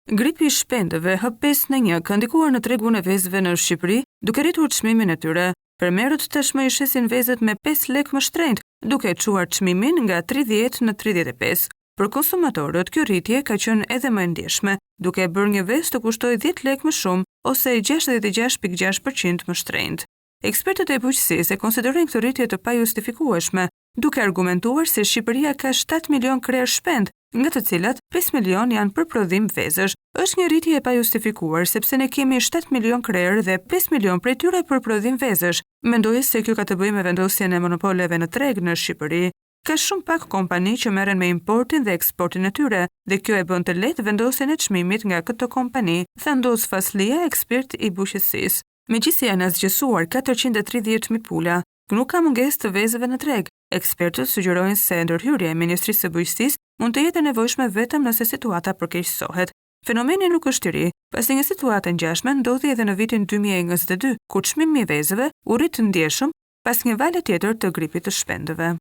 Gripi i shpendëve H5N1 ka ndikuar në tregun e vezëve në Shqipëri, duke rritur çmimin e tyre. Fermerët tashmë i shesin vezët me 5 lekë më shtrenjtë, duke e çuar çmimin nga 30 në 35. Për konsumatorët, kjo rritje ka qenë edhe më e ndjeshme, duke e bërë një vezë të kushtojë 10 lekë më shumë ose 66.6% më shtrenjtë. Ekspertët e bujqësisë e konsiderojnë këtë rritje të pajustifikueshme, duke argumentuar se Shqipëria ka 7 milion krerë shpendë, nga të cilat 5 milion janë për prodhim vezësh. Është një rritje e pajustifikuar sepse ne kemi 7 milion krerë dhe 5 milion prej tyre për prodhim vezësh. Mendoj se kjo ka të bëjë me vendosjen e monopoleve në treg në Shqipëri. Ka shumë pak kompani që merren me importin dhe eksportin e tyre dhe kjo e bën të lehtë vendosjen e çmimit nga këto kompani, tha Ndoc Fasllia, ekspert i bujqësisë. Megjithëse janë asgjësuar 430 mijë pula, Nuk ka mungesë të vezëve në treg. Ekspertët sugjerojnë se ndërhyrja e Ministrisë së Bujqësisë mund të jetë e nevojshme vetëm nëse situata përkeqësohet. Fenomeni nuk është i ri, pasi një situatë e ngjashme ndodhi edhe në vitin 2022, kur çmimi i vezëve u rrit ndjeshëm pas një vale tjetër të gripit të shpendëve.